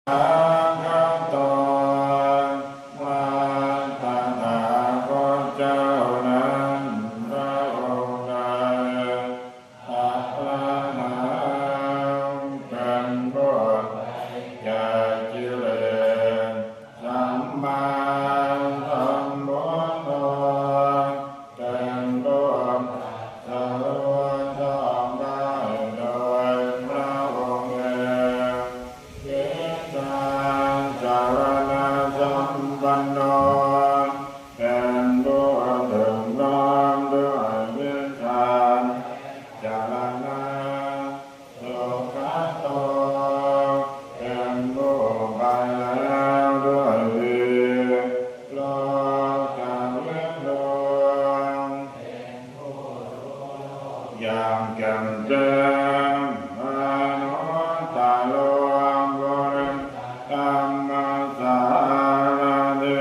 ຄະໂຕ ພະຕະຖາຄົດເຈົ້ານັ້ນ ພະອົງໃດ ອະລະຫັງ ເປັນຜູ້ໄກຈາກກິເລດ ສຳມາສຳພຸດໂທ ເປັນຜູ້ຕັດສະຮູ້ຊອບໄດ້ໂດຍພະອົງເອງ ວິຊາຈາລະນະສຳປັນໂນ ເປັນຜູ້ຖືກຕ້ອງດ້ວຍວິຊາຈາລະນະ ສຸຂະໂຕ ເປັນຜູ້ໄປແລ້ວດ້ວຍດີ ໂລກະວິທູ ຢ່າງແຈ່ມແຈ້ງ ອະນຸດຕະໂລ ບໍລິສັດ ທຳມະສາລະຖິ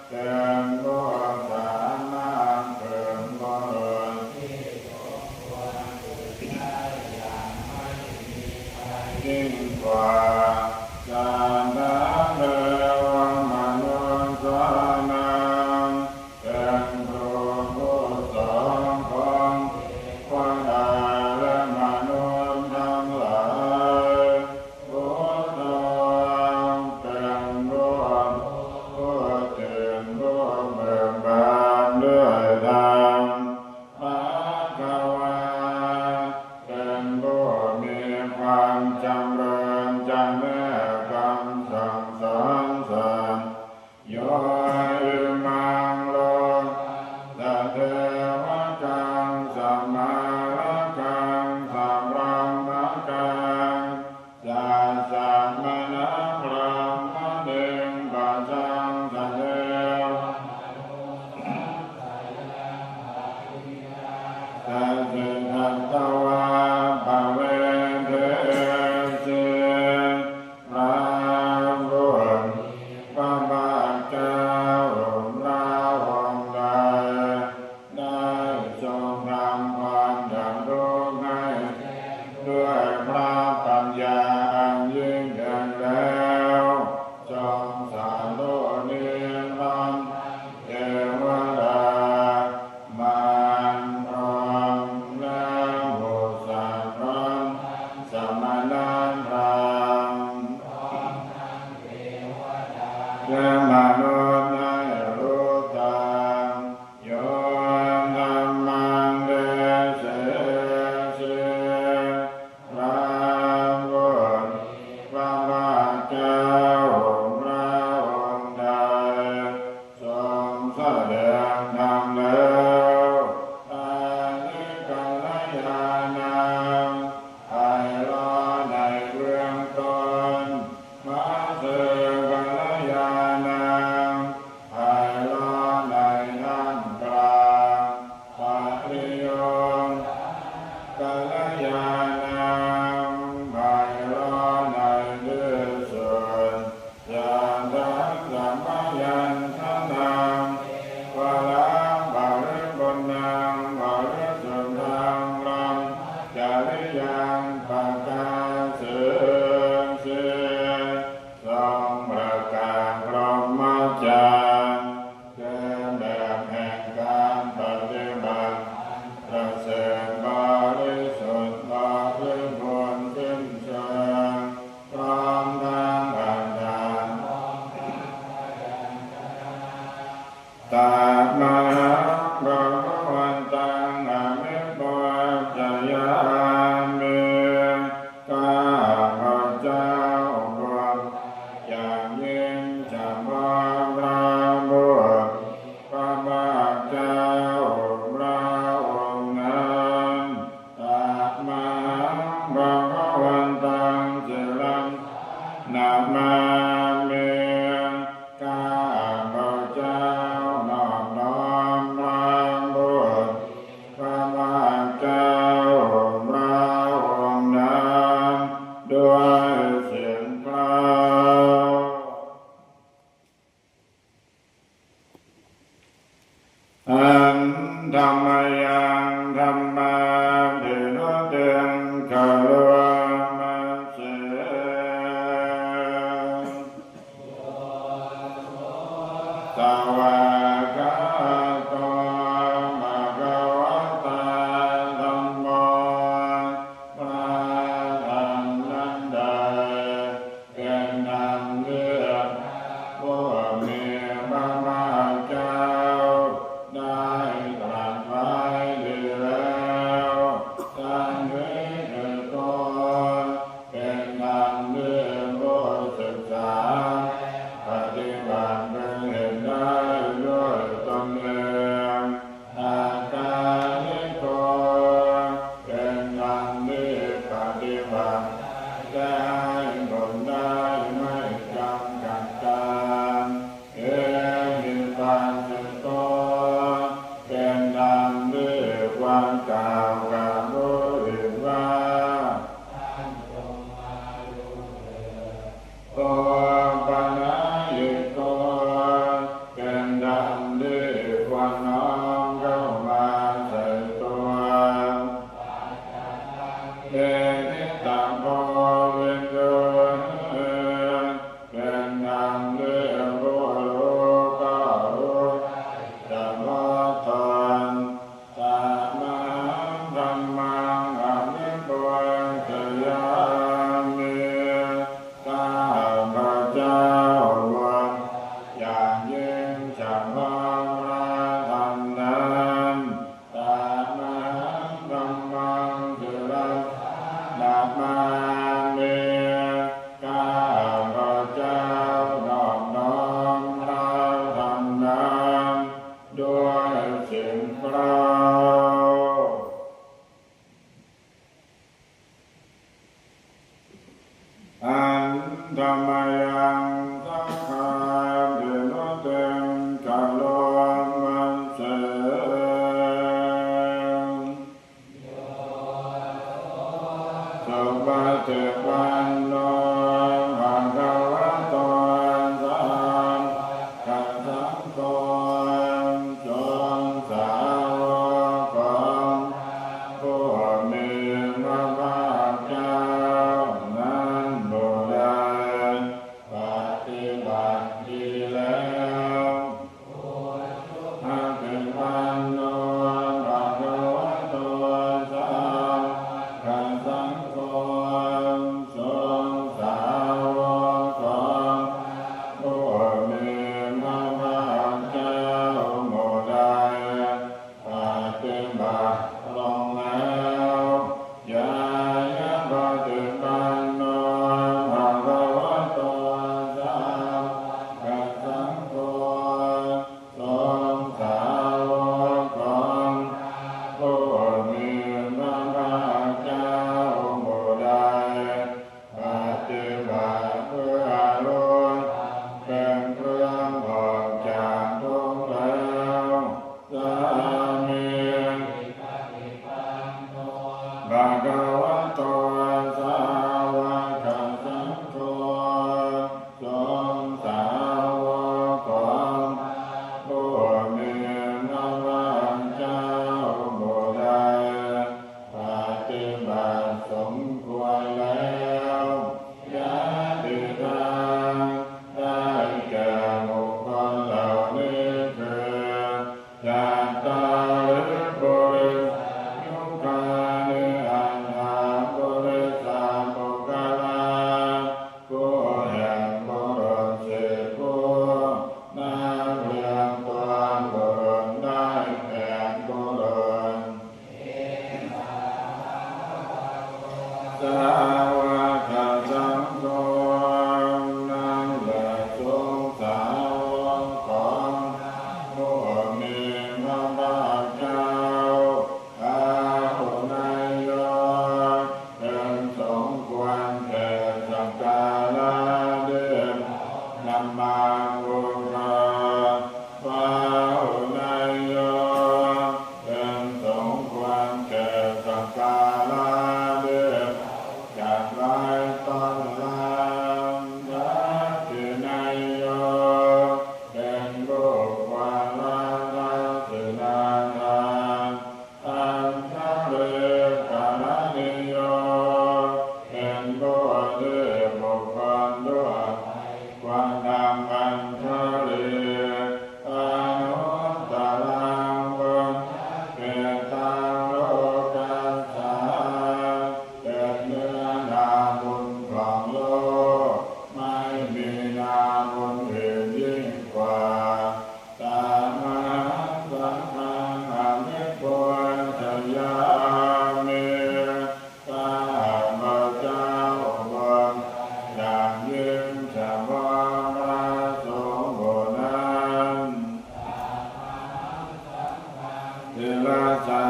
ເປັນຜູ້ສາມາດເປັນບຸລຸດທີ່ສົມຄວນຖືກໄດ້ຢ່າງໄມ່ມີໄພຍິ່ງກວ່າ ສັດຖາເທວະມະນຸດສານັງ ເປັນຜູ້ຜູ້ສອງຂອງເທວະດາ ແລະ ມະນຸດທັງຫຼາຍ ພຸດໂທ ເປັນຜູ້ຮູ້ ຜູ້ຕື່ນ ຜູ້ເບີກບານດ້ວຍທຳ ພະຄະວາ ເປັນຜູ້ມີຄວາມຈຳເລີນຈະແນກຄຳສັ່ງສອນສັດ ໂຍ ອິມັງ ໂລກັງ ສະເທວະກັງ ສະມາລະກັງ ສະພຣາມະກັງ ສະສະມະນະ ພຣາມະນິງ ປະຊັງ ສະເທວະມະນຸດສັງຄະຍັງ ປະລິວາສະສິ ທັດຕະວາ ປະເວເທສີ ພຣະຜູ້ມີພຣະພາກເຈົ້າ ພຣະອົງໃດ ໄດ້ຊົງທຳຄວາມດັບທຸກໃຫ້ແຈ້ງດ້ວຍພຣະປັນຍາອັນຍິ່ງເປັນແລ້ວ ຊົງສາໂລດນິລັນ ເທວະດາ ມານ ພົມ ແລະ ໝູ່ສັດ ພ້ອມທັງສະມະນະພຣາມ ແລະ ມະນຸດໃຫ້ຮູ້ຕາມ ໂຍ ທຳມັງ ເດເສສີ ພຣະຜູ້ມີພຣະພາກເຈົ້າ ພຣະອົງໃດ ຊົງສະແດງທຳແລ້ວ ປະລິກັນລະຍານັງ ໃຫ້ລໍໃນເບື້ອງຕົ້ນ ມະເສກັນລະຍານັງ ໃຫ້ລໍໃນທ່າມກາງ ປະລິໂຍງກັນລະຍານັງ ໃຫ້ລໍໃນທີ່ສຸດ ສັດທັງສະພະຍັນຊະນັງ ເທວະລັງ ປະລິປຸນນັງ ປະລິສຸດທັງ ພຣະມະຈະລິຍັງ ປະກາເສສີ ຊົງປະກາດພຣະມະຈັນ ເປັນແບບແຫ່ງການປະຕິບັດອັນປະເສີດ ບໍລິສຸດ ບໍລິບູນ ສິ້ນເຊີງ ພ້ອມທັງອັດຖະ ຕະມະຫັງ ພະຄະວັນຕັງ ອະພິວາທະຍາມິ ຂ້າພະເຈົ້າພູມໃຈຢ່າງຍິ່ງ ຈະມອບພຣະບຸດ ພຣະພາກເຈົ້າ ພຣະອົງນັ້ນ ຕະມະຫັງ ພະຄະວັນຕັງ ສິລັນສະນະມາມິ ຂ້າພະເຈົ້ານອບນ້ອມພຣະບຸດ ພຣະພາກເຈົ້າ ພຣະອົງນັ້ນ ດ້ວຍສຽງເປົ່າ. ອັນທະມະຍັງ ທຳມາພິນຸດຕິງ ຄາຣະມະເສ ສະວາກຂາໂຕ ພະຄະວະຕາ ທຳໂມ ພະທຳນັ້ນໃດ ເປັນທຳທີ່ພະຜູ້ມີພະພາກເຈົ້າ ໄດ້ຕລັດໄວ້ດີແລ້ວ. ສັນທິฏຖິໂກ ເປັນທຳທີ່ຜູ້ສຶກສາ ປະຕິບັດເພື່ອເຫັນໄດ້ດ້ວຍຕົນເອງ. ອັດຕາທິໂກ ເປັນທຳທີ່ປະຕິບັດ ແລະ ໃຫ້ຜົນໄດ້ໄມ່ຈຳກັດການ. ເອຫິປັດສິໂກ ເປັນທຳທີ່ຄວນກ່າວກັບຜູ້ອື່ນວ່າ ໂອປະນະຍິໂກ ເປັນທຳທີ່ຄວນນ້ອມເຂົ້າມາໃສ່ຕົວ. ເອຫິຕະໂພ ວິນຢູ ເປັນທຳທີ່ຜູ້ຮູ້ກໍຮູ້ໄດ້ສະເພາະຕົນ. ຕະມະຫັງ ທຳມັງ ອະວິປູຊະຍາມິ ຂ້າພະເຈົ້າ ຢ່າງຍິ່ງສະເພາະພະທຳນັ້ນ. ຕະມະຫັງ ທຳມັງ ສິຣະສາ ນະມາມິ ຂ້າພະເຈົ້ານອບນ້ອມພະທຳນັ້ນດ້ວຍສິນເກົ້າ. ອັນທະມະຍັງ ສັກຂາທິໂນຕິງ ຄາຣະມະເສ ສຸປະຕິປັນໂນ ພະຄະວະໂຕ ສາວະກະສັງໂຄ ສົງສາວກຂອງພະຜູ້ມີພະພາກເຈົ້ານັ້ນຜູ້ໃດ ຍິ່ງສະເພາະພຣະສົງຜູ້ນັ້ນ ສິລະສາ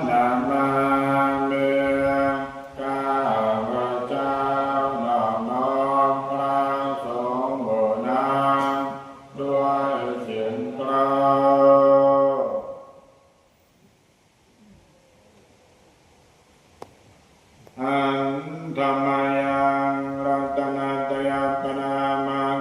ນາມາມິ ຂ້າພະເຈົ້ານອບນ້ອມພຣະສົງຜູ້ນັ້ນດ້ວຍສິນເກົ້າ. ອັນທະມະຍັງ ລັດຕະນະຕະຍະປະນາມັງ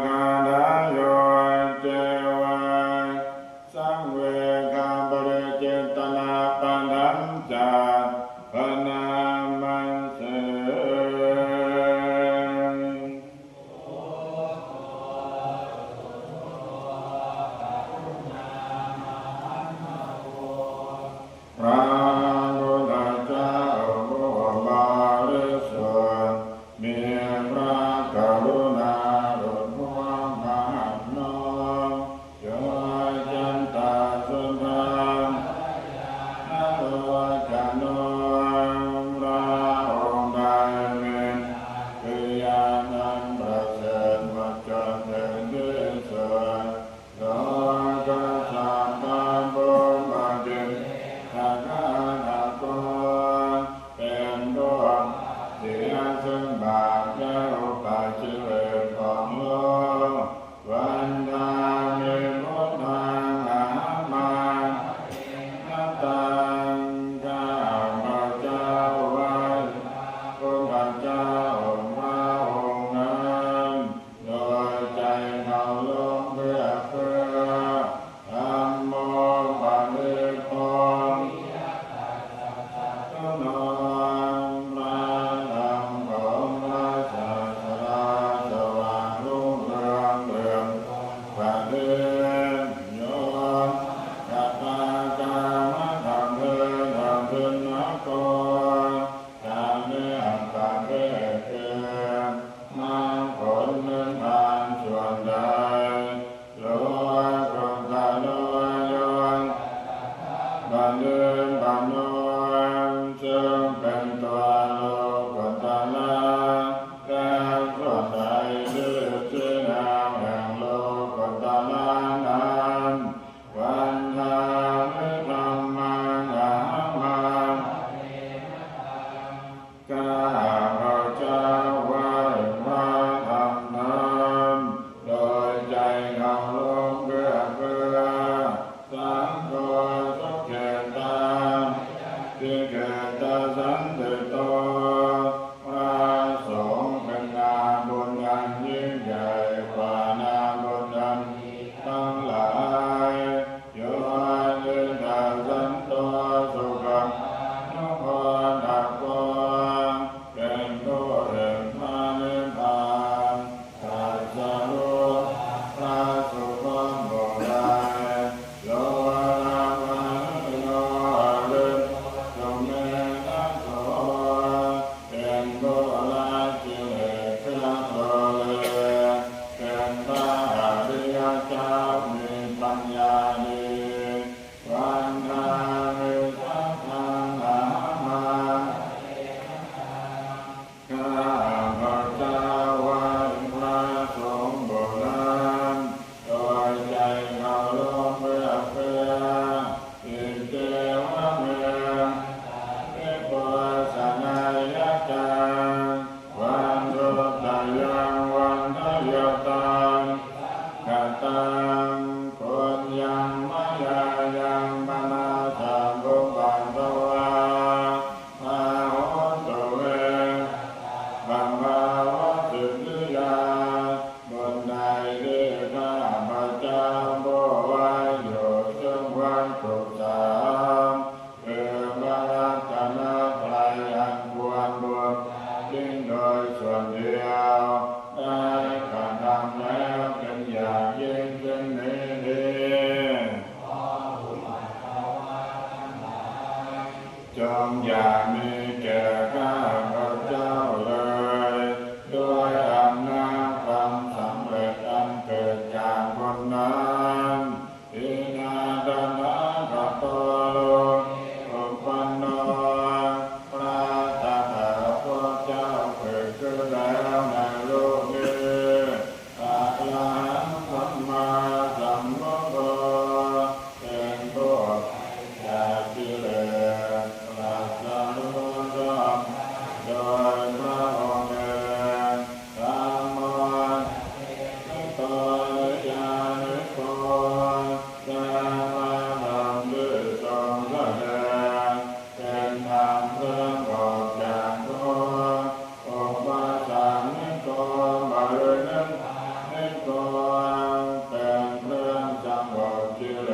ເປັນເຄື່ອງສະຫງົບກິເລ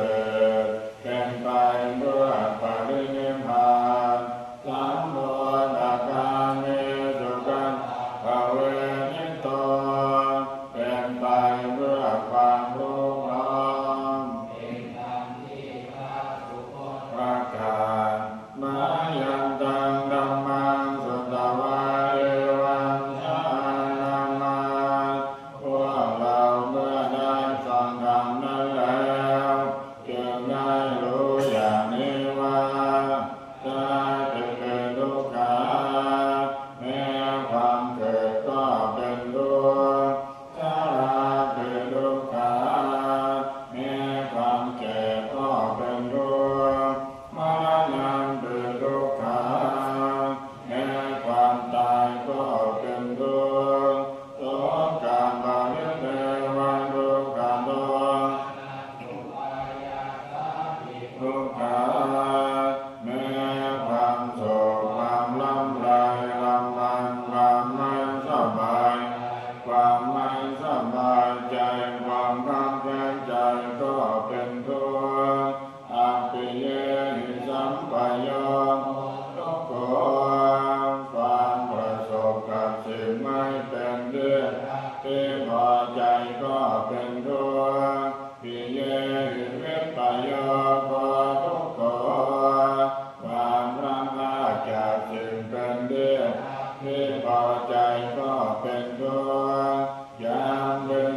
ດ ເປັນໄປເພື່ອປະລິນິບພານ ສຳໂພທະຄາເມ ສຸຂັນຕະປະເວທິໂຕ ເປັນໄປເພື່ອຄວາມຮູ້ພ້ອມ ເປັນທຳທີ່ພະທຸກຄົນປະກາດ ມາຍັງຕັງທຳມັງ ສຸດຕະວາ ເອວັງສະອານາມາ ພວກເຮົາເມື່ອໄດ້ຟັງທຳນັ້ນແລ້ວ ຈຶ່ງໄດ້ຮູ້ຢ່າງນີ້ວ່າ ຊາຕິເປັນທຸກຂາ ແມ້ຄວາມເກີດກໍເປັນທຸກ ຊະລາເປັນທຸກຂາ ແມ້ຄວາມແກ່ກໍເປັນທຸກ ມະລະນັງເປັນທຸກຂາ ແມ້ຄວາມຕາຍກໍເປັນທຸກ ໂສກະປະລິເທວະທຸກຂະໂທ ທຸກຂາ ແມ້ຄວາມໂສກ ຄວາມລຳໄລ ລຳພັນ ຄວາມໄມ່ສະບາຍ ຄວາມໄມ່ສະບາຍໃຈ ຄວາມຄັບແຄ້ນໃຈກໍເປັນທຸກ ອັບປິເຍຫິ ສຳປະໂຍໂຄ ທຸກໂຂ ຄວາມປະສົບກັບສິ່ງໄມ່ເປັນທີ່ ທີ່ພໍໃຈກໍເປັນທຸກ ປິເຍຫິ ວິປະໂຍໂຄ ທຸກໂຂ ຄວາມພລັດພາກຈາກສິ່ງເປັນທີ່ ທີ່ພໍໃຈກໍເປັນທຸກ ຍັງເປັນ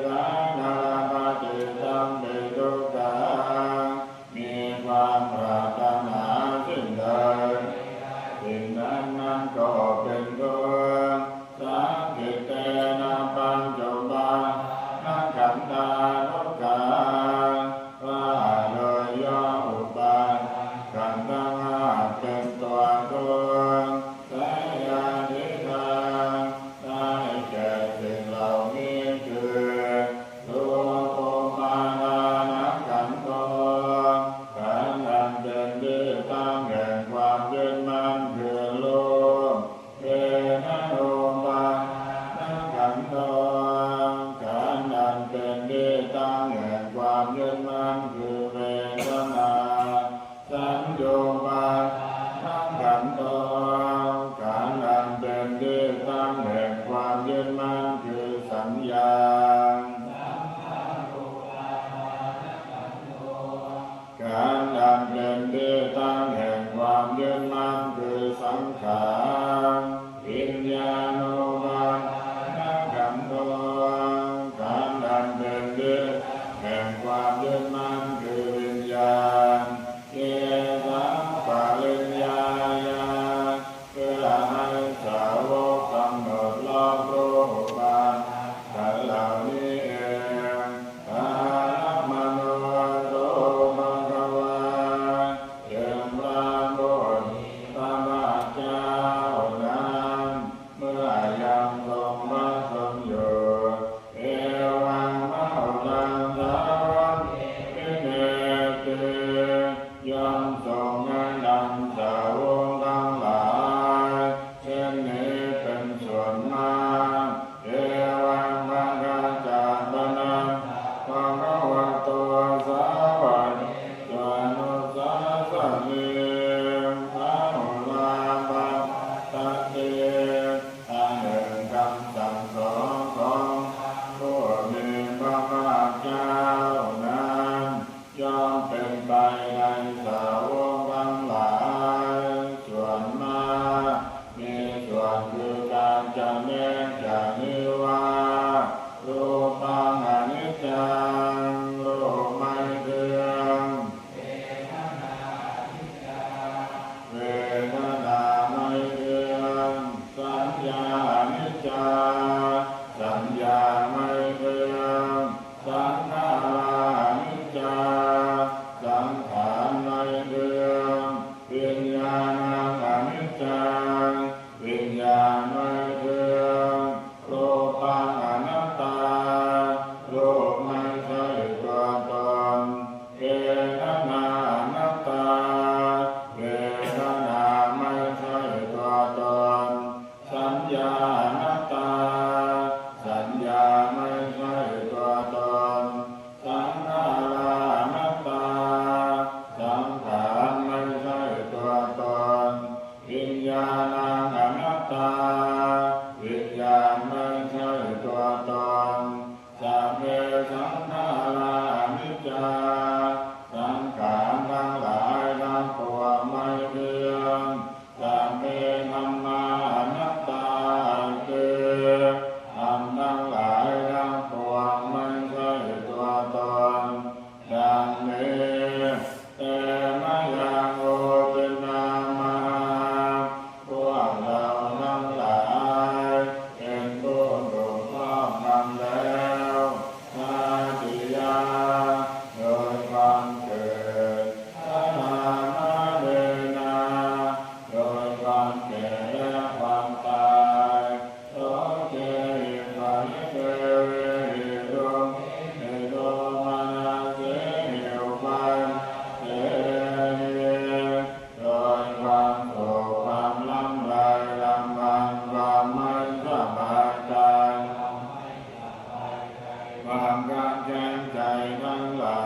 ຄວາມຄັບແຄ້ນໃຈທັງຫຼາ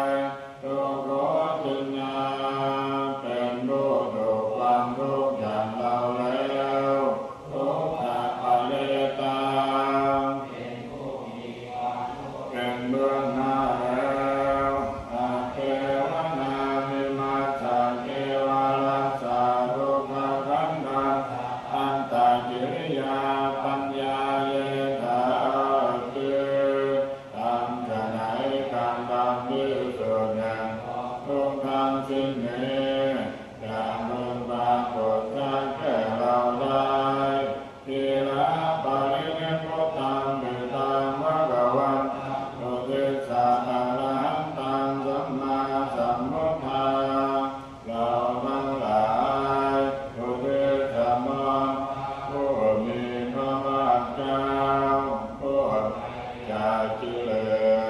ຍ ທຸກໂຂຕິນາ ເປັນຜູ້ຖືກຄວາມທຸກຢ່າງເຮົາແລ້ວ ທຸກຂະປະເຣຕັງ ເປັນເບື້ອງໜ້າແລ້ວ ອະເກວະນາ ວິມັດສະເກວະຣັດສະ ທຸກຂະຂັນທາ ອັດຕະກິລິຍາ ປັນຍາເຢ ຖ້າເຮົາຈື່ ທຳຈະໃດການບຳເພັນສຸດແຫ່ງທຸກທັງສິ້ນນີ້ ຈະເພິ່ງປາກົດຊັກແກ່ເຮົາໄດ້ ທີລະປະລິນິບພຸດຕັງ ປິຕັງ ພະຄະວັນ ອຸທິດສະ ອະລະຫັນຕັງ ສຳມາສຳພຸດທາ ເຮົາທັງຫຼາຍ ອຸທິດສະໝອບ ຜູ້ມີພະພາກເຈົ້າ ຜູ້ໄປຈາກກິເລ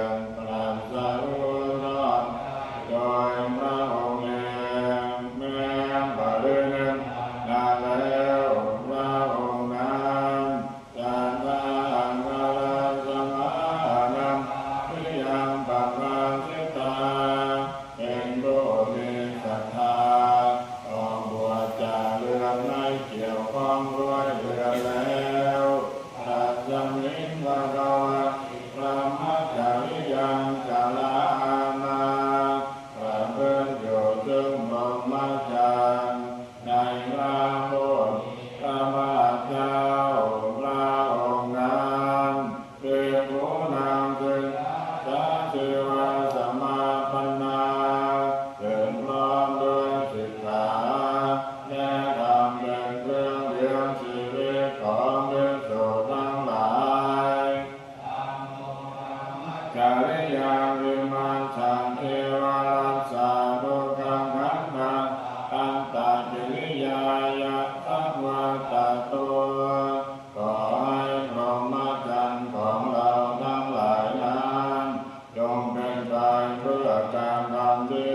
ດ ຕລັດສະຮູ້ຊອບ ໂດຍພະອົງເອງ ແມ່ນປະລິນິບພານແລ້ວ ພະອົງນັ້ນ ສັດທາອັງຄະລັດສະມາ ອະນາມະ ວິລິຍັງ ປະພາສິຕາ ເປັນຜູ້ມີສັດທາ ອອກບວດຈາກເລືອດ ໃນກ່ຽວຂ້ອງດ້ວຍເລືອດແລ້ວ ຕັດສະມິງ ພະຄະວັນ ພະມະຈະລິຍັງ ຈະລາອາມາ ປະພຶດຢູ່ເຊິ່ງພົມມະຈັນ ໃນພະຜູ້ມີພະພາກເຈົ້າ ພະອົງນັ້ນ ພິກຂຸນັງ ສິກຂາ ສາຊີວະ ສະມາປະນາ ເປັນພ້ອມດ້ວຍສິກຂາ ແລະ ທຳເປັນເຄື່ອງລ້ຽງຊີວິດຂອງພິກຂຸທັງຫຼາຍ ຈະລິຍັງ ວິມັດສະເກວະຣັດສະ ທຸກຂະຂັນທາ ອັດຕະກິລິຍາ ຍະສັງວັດຕະຕຸ ຂໍໃຫ້ພົມມະຈັນຂອງເຮົາທັງຫຼາຍນັ້ນ ຈົ່ງເປັນໄປເພື່ອການທຳທີ່